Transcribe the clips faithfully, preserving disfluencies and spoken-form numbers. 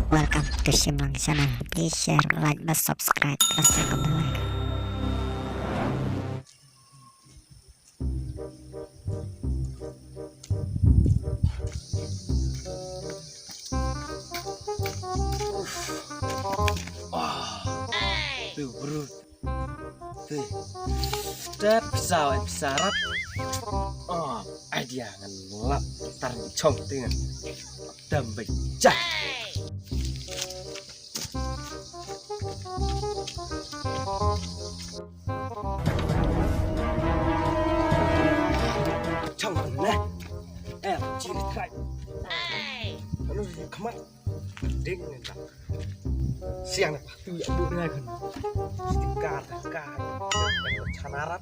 Welcome to Shimlang Channel. Please share, like, bad subscribe. Press the bell icon. Ah, tu brut. Te. Te pisa, eh, pisa rap. Oh, idea ngan lap tar chong te ngan. Dam bejah. Chong ne. Eh, ciri trai. Anu, come on. Ding ne tak. Siang ne patu ya bu ne kan. Stika tak ka. Chanarat.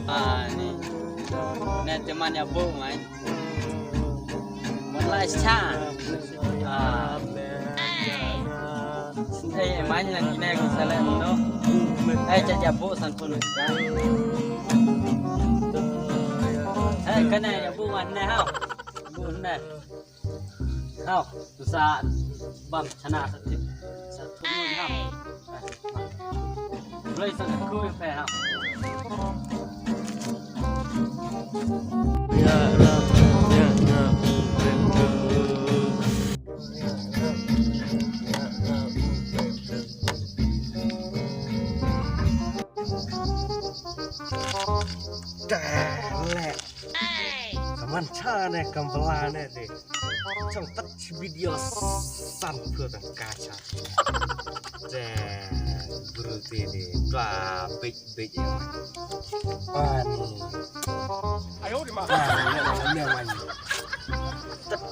Ah, ni. Ni teman ya bu mai. Mut la cha. Ah. Hey, man, nan ine ki sale no. Hey, cha cha bu san pun ka. Hey, kane ya bu man ne hao. Bu ne. Hao, tu sa bam chana sa tip. Sa tu nu hao. Roi sa ku pe hao. Dale. Kaman cha ne kam bala ne de. Chong tak chi video san phu tang ka cha. De bru te de ba bej bej ya. Ani. Ayo di ma. Ani ne man. Tak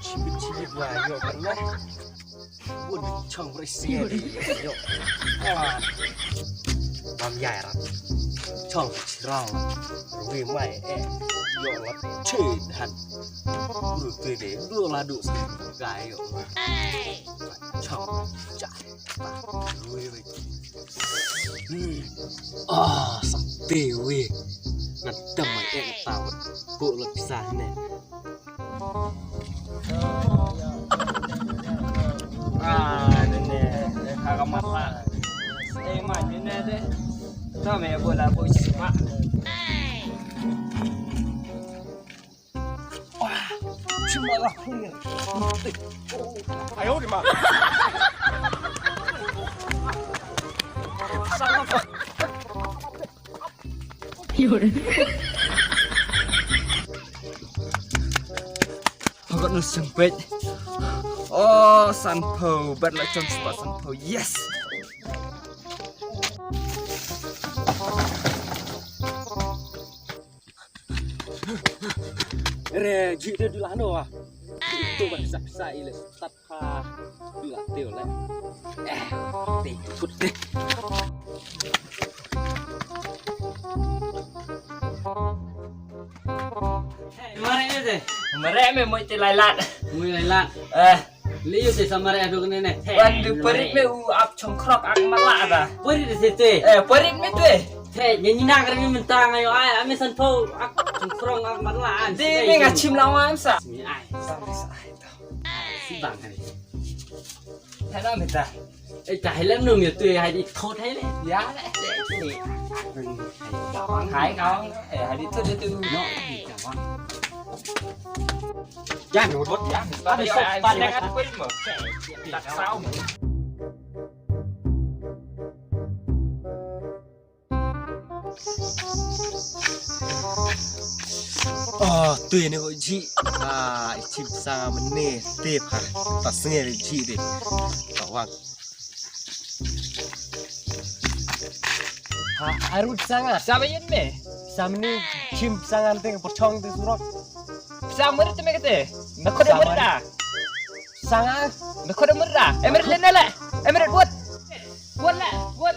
chi bit chi bit wa yo kan ne. Bun chong rei sie ri yo. Bam yai rat. Chong chirang. Rui mai eh. Yo lat che dhan. Bru te de du la du sa gai yo. Chong cha. Rui rui. Hmm. Ah, sa te wi. Ngan tam mai eh tau. Ko la pisa ne. Ah, ne, ne, ne, ka ka mat la. Eh, ma, ne, ne, ne. Ta me bo la bo chi ma. Wah, chi ma la. Ayo di ma. Hagot nus jemput. Oh, sanphew, bat la chong spot sanphew. Yes. Re, ji de dula no ah. Tu ban sa sa ile. Tap. Ha, la teo le. Eh, te put de. Mare me de. Mare me mo te lai lat. Mo lai lat. Eh, liu te sa mare adu ne ne. Wan du parit me u ap chong krok ak mala da. Parit de te. Eh, parit me tu eh. Te, nyi nyi na kar mi mentang ayo ai, ame sanphew ak chong krok ak mala an. De me ngachim lawan sa. Ni ai. Sa ai. Sibang kali. Hello mita. Eh, ta hello no mi tu hai di thot hai le. Ya le. Hai kau. Eh, hai di thot tu. No. Jangan ribut ya. Ada sok pandai kan kuih mo. Tak tahu. Oh, tu ini kok ji. Ah, ichim sa mene te pha. Ta snge ji de. Tawang. Ha, arut sanga. Sa ba yin me. Sa mene chim sanga te perchong te surok. Sa mer te me kete. Me kode mer da. Sanga. Me kode mer da. Emer le nele. Emer buat. Buat le. Buat.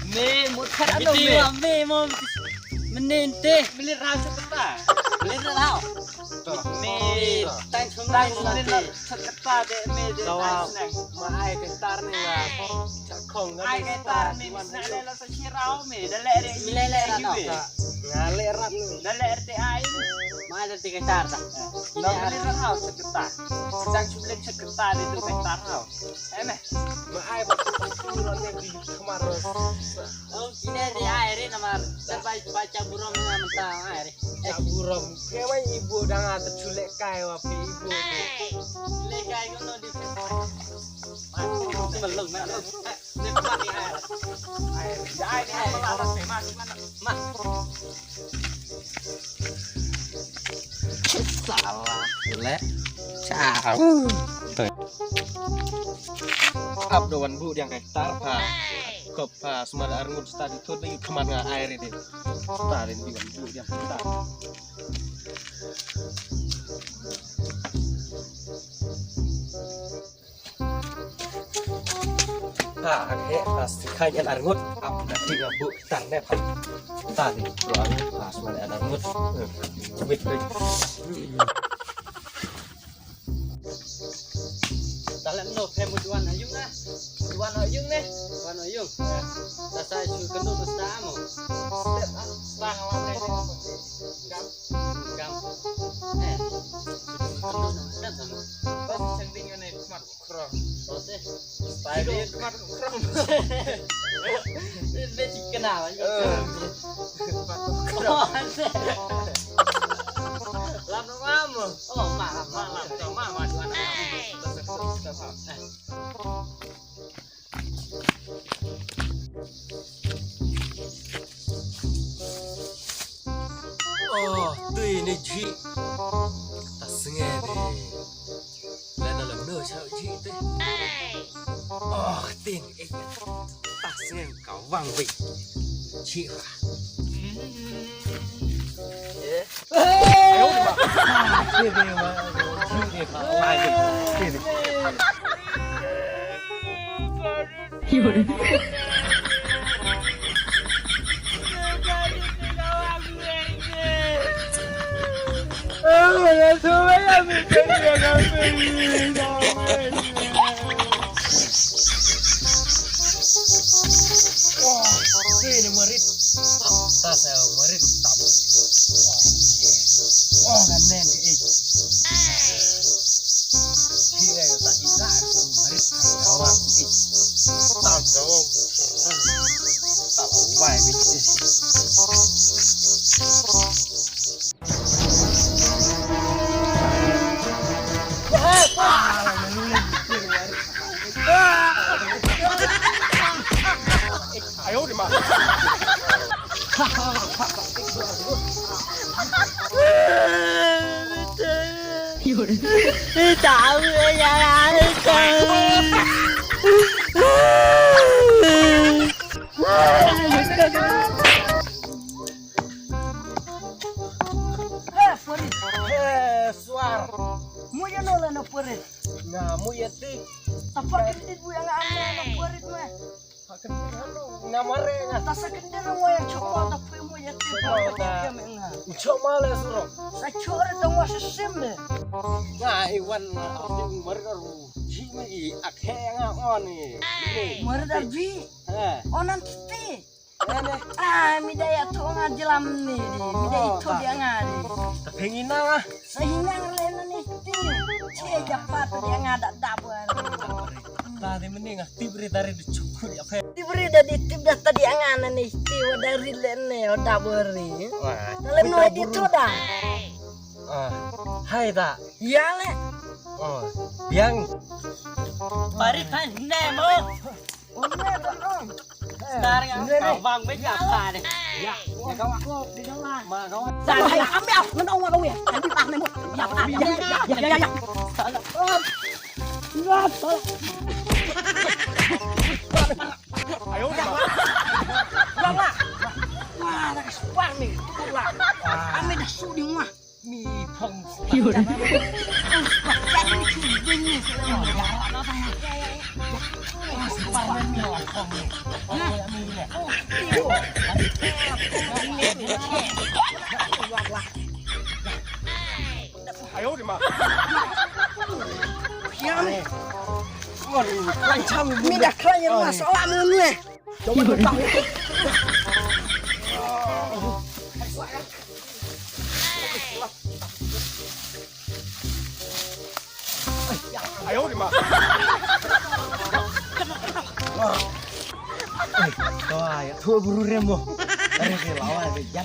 Me mut khat ano me. Me mo. Mynnin te. Mynnin rau sa kata. Mynnin rau. Me tang sum tang mynnin rau sa kata de me de tang sneng. Ma ai ka tar ni la. Chak khong ai ka tar ni sneng le la sa chi rau me da le re. Me le le rau. Nga le rap ni. Da le te ai. Ma da te ka tar ta. Na mynnin rau sa kata. Tang sum le sa kata de tu ka tar rau. Eme. Ma ai ba tu ro ne di khamar. Oh, kine de ai re namar. Sa bai bai cha burom na menta ai re. Cha burom. Ke wai ibu dang ada chule kai wa pi ibu. Chule kai ko no di. Mas, melong, melong. Ni kuat ni ai. Ai, ai, ai, mas, mas, mas. Salah le. Chau. Ap do wan bu diang kai tar pa. Kop pa sma da arngut sta di thot ba yu khamat nga ai re de. Sta de di wan bu diang kai tar. Ha, ak he, ha, si khai an arngut, ap na ti nga bu tar ne pha. Ta ni, lo an, ha, sma an arngut. Wit, wit. Dalam no, phe mu duan ayung na. Duan ayung ne. Duan ayung. Ta sa chu kan do sta mo. Step ah, sta ngala ne. Gam. Gam. Eh. Kan do sta mo. Pas chang ding ne khmat. Krong. Pai dei khmat krong. Be ti kena. Khmat krong. Lam no mam. Oh, ma lam ma lam. Ma ma duan. Oh, tui ni ji. Ta snge de. Lena lam no chau ji te. Oh, tin e. Ta snge ka wang wei. Ji ha. Eh. Ayo ma. Ji de ma. Ji de ma. Wai de. Ji de. He, Farid. He, Suar. Mu ïa no la na Farid. Nga mu ïa ti. Tapa ki dit bu ïa nga am na Farid me. Nga mare nga. Ta sa kyndir mo ïa chok ma ta pui mo ïa ti. Chok ma ta. Chok ma le suro. Sa chok re ta mo sa sim le. Nga i wan ma ti mare ru. Ji mi i ak he nga on ni. Mare da ji. He. Onan ti. Ah, mi da ïa thoh nga jlam ni, ni. Mi da ïa thoh ïa nga ni. Ta phi ngi na nga. Sa hi nang le na ni ti. Che ja pat ïa nga da da buan. Ta de mene nga tip ri ta ri de chuk ri ya phe. Tip ri da di tip da ta di anga na ni ti wa da ri le ne wa da buan ri. Ta le no di thoh da. Ah, hai da. Ya le. Oh, yang. Bari kan ne mo. Star nga ka wang me ka pa ne. Ya, ya ka wang. Ma ka wang. Star nga am ya, ngan ong wa ka wi. Kan di pa ne mo. Ya, ya, ya, ya. Ayo. Ya, ya. Wa, na ka spar ni. Wa. Ame da su di wa. Mi phong. Mi da khlaiñ ïa nga sala mung ne. Ayo di ma. Oi, to ai, tu buru remo. Are ke lawa de, ya.